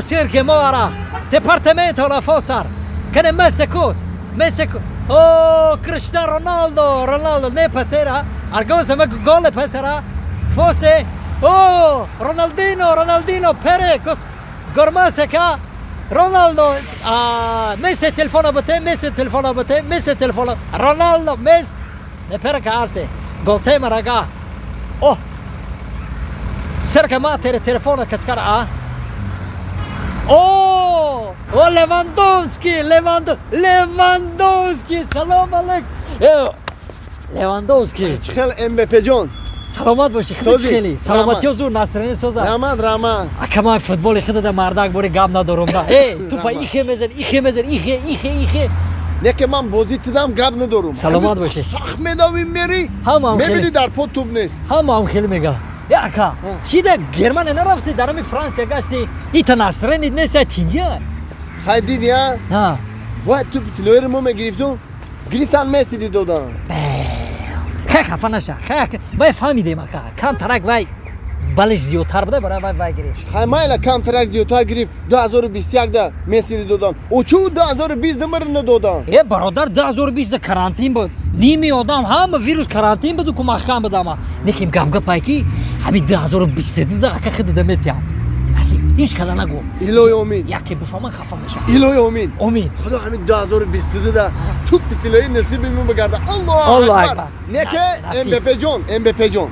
Sergio Mora, Departamento la Fossar, che ne messe cos, messe Oh, Cristiano Ronaldo, Ronaldo ne passerà, Argosa ma gol passerà, Fosse, oh, Ronaldinho, Ronaldinho, Pere, cos, Gormaseka, Ronaldo, ah, messe telefono a te, messe telefono a te, messe telefono, Ronaldo, mess, ne per carse, gol tema raga, oh, Sergio Mater telefono cascara a. О, о, Левандовский, Левандовский, салом алейкум. Левандовский. Чихел МБП ҷон. Саломат бошӣ, хеле хеле. Саломатиё зур, насрини соза. Раҳмат, раҳмат. Ака ман футболи худада мардак бори гап надорум да. Эй, тупа ихе мезан, ихе мезан, ихе, ихе, ихе. Не ки ман бозӣ тидам гап надорум. Саломат бошӣ. Сахт медавӣ мери. Мебини дар по туп нест. Ҳамаам хеле мега. Ака, чи да Германия нарафти, дар ҳами Франсия гашти, ита насрени нест, тинҷа. Хай диди, а? Ҳа. Бояд тупи тилоиро мо мегирифтум, гирифтан Месси дидодан. Хай хафа наша, хай вай фаҳмидем ака, камтарак вай балеш зиёдтар буда, барои вай вай гирифт. Хай майла камтарак зиёдтар гирифт, 2021 да Месси додан. О чу 2020 да мир надодан? Э бародар, 2020 да карантин буд. Ними одам ҳама вирус карантин буду ку маҳкам буд ама. Неким гап гапай ки ҳами 2022 да ака хида метиям. Насиб, ҳеч када нагу. Илоҳи омин. Яке бифаҳман хафа мешавам. Илоҳи омин. Омин. Худо ҳами 2022 да тупи тилоӣ насиби мо бигарда. Аллоҳу акбар. Неке МБП ҷон, МБП ҷон.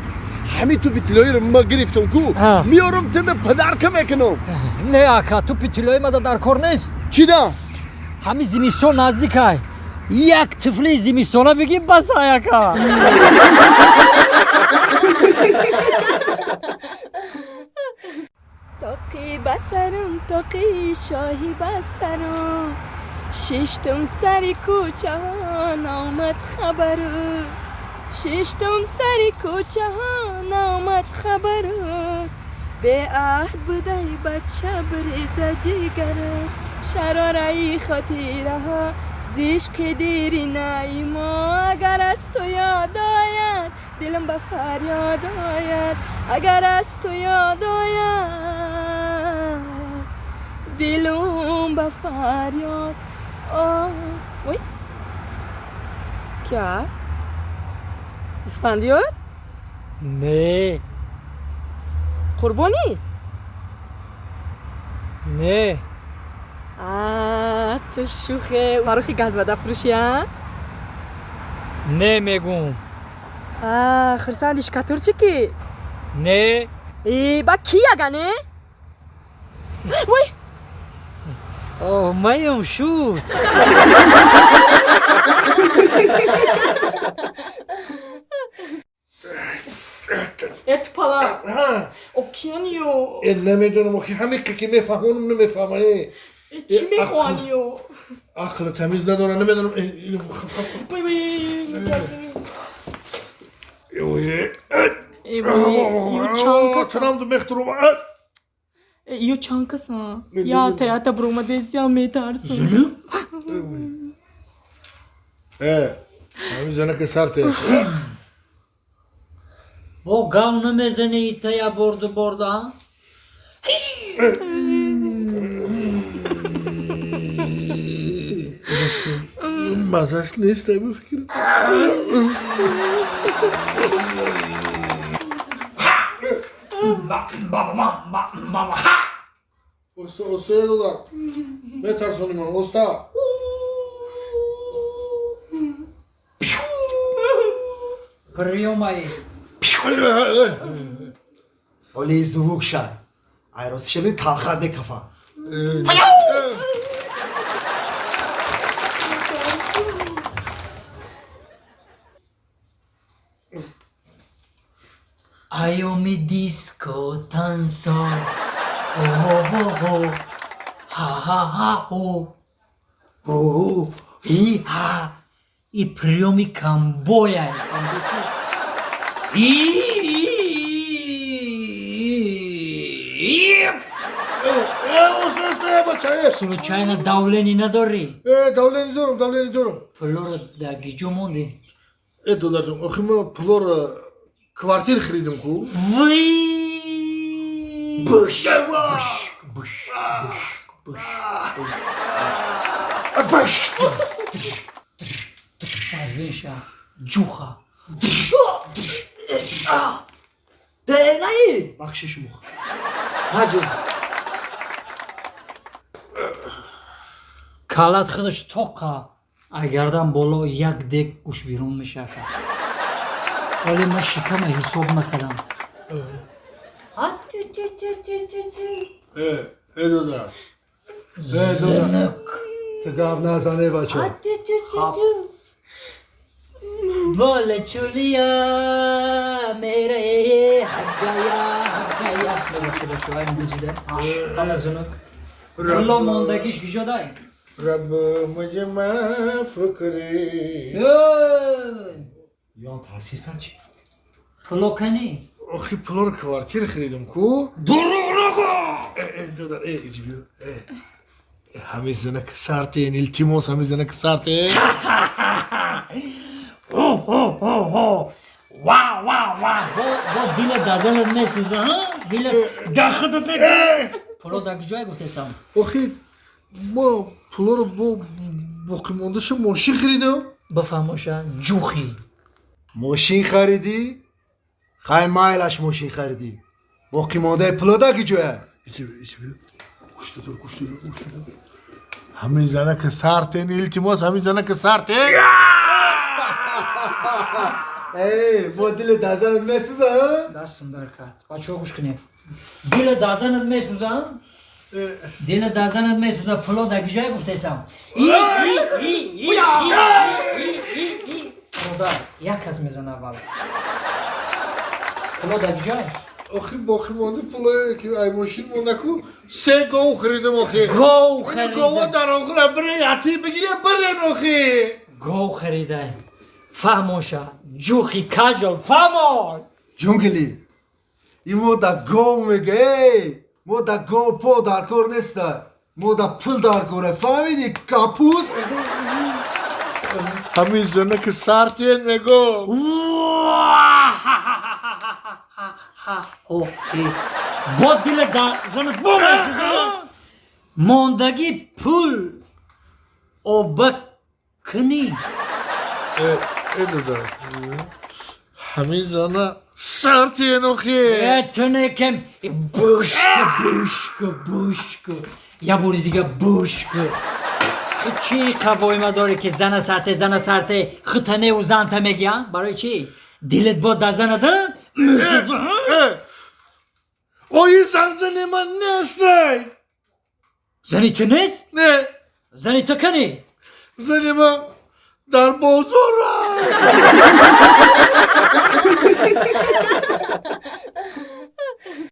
Ҳами тупи тилоиро ма гирифтам ку, меорам тида падарка мекунам. Не ака, тупи тилоӣ мада дар кор нест. Чӣ да? Ҳами зимистон наздикай. Як тифли зимистона бигӣ басай ака. Тоқи басарам, тоқи шоҳи басарам, шиштум сари кӯчаҳо наомад хабару, шиштум сари кӯчаҳо наомад хабару, беаҳд будай бача биреза ҷигару, шарораи хотираҳо зишқи диринаи мо, агар аз ту ёд ояд дилам ба фарёд ояд, агар аз ту ёд ояд дилам ба фарёд ой. Кя? Исфандиёр? Не. Қурбонӣ? Не. А, ту шӯхе Фаррухи газвадафурӯшӣ, а? Не мегум. А, хурсанди шкатурчики? Не. Э, ба ки ага не? Ой! О, маем шуд. Э, тупала. Океаниё. Э, намедонам, охи ҳамиқе ки мефаҳмонам намефаҳма. Э, чӣ мехоҳаниё? Ақли тамиз надора, намедонам. Вой, вой, метарсам. Ой, Ё чанд каса. Танамду мехтурум. Ё чанд каса. Я таята буромадесия метарсам. Зулм? Э, ҳамин занаки сарте. Бо гав намезани тая борду борда? Мазаш нест, ай бификр. Оста, оста дода. Метарсони ман, оста. Приёмай. Оли звук шай. Айрос шеми талхат мекафа. Айоми диско тансо. О-хо-хо. Ха-ха-ха-хо. О, и ха. И приёми камбоя. И Случайно давление надорӣ? Э, давление дорам, давление дорам. Пулоро дар гиҷо мондӣ? Э, додарҷон, охи ма пулоро квартир харидам ку. Вый! Буш! Буш! Буш! Буш, буш. Разбиша. Ҷуха. Денаи. Бахшиш мух. Ҳаҷу. Калат худаш тоқа. Агардан боло як дек гӯш берун мешавад. Вале ман шикама ҳисоб накардам. Э, э додар. Э додар. Зинак. Ту гап назане бача. Боле чулия мере ҳагая ҳагая. Мебахшед бачаҳо, ин гузида. Ана зинак. Пуло мондагиш куҷодай? Раб муҷа маф кунӣ. Ён таъсир кард чи? Пуло кани? Охи пулоро квартира харидам ку? Дурӯғ нагӯ! Э, э, додар, э, иҷбиё. Э. Ҳамин занака сартен, илтимос, ҳамин занака сартен. Ҳо ҳо ҳо ҳо. Ва ва ва. Бо бо дила дазанат месӯза, ҳа? Дила дахтат не. Пуло дар куҷое гуфтесам? Охи мо пулоро бо боқимондаша мошин харидам. Бифаҳмоша, ҷухӣ. Мошин харидӣ? Хай майлаш мошин харидӣ. Боқимондаи пулода ки ҷоя? Иҷбиё, иҷбиё. Гӯшта дор, гӯшта дор, гӯшта дор. Ҳамин занака сартен, илтимос, ҳамин занака сартен. Эй, бо дили дазанат месӯза, ҳа? Дастум дар кард. Бачаҳо гӯш кунед. Дила дазанат месӯза? Дила дазанат месӯза, пуло дар куҷое гуфтесам? И и и и и и и. Бародар, як кас мезана аввал. Пуло дар куҷое? Охи боқимонда пулое ки ай мошин монда ку, се гов харидам охи. Гов Гова харида. дар оғла бире, ати бигире бирен охи. Гов харида. Фаҳмоша, ҷухи кажол, фаҳмон! Ҷунгли. И мо да гов мега, эй! Мо да гов по дар кор неста. Мо да пул дар коре. Фаҳмидӣ? Капуст? Ҳамин занака сартен мегӯ. Бо дила дазанат бомесӯза? Мондагӣ пул оба кунӣ. Э, э додар. Ҳамин зана сартен охи. Э, ту некем бушку, бушку, бушку. Я бори дига бушку. Ту чӣ қавоима дорӣ ки зана сарте, зана сарте, хута неу занта мегӯям? Барои чӣ? Дилет бо дазанада месӯза? Э. Ои зан зани ман нестай. Зани ту нест? Не, Зани ту кани? зани ман дар бозор аст.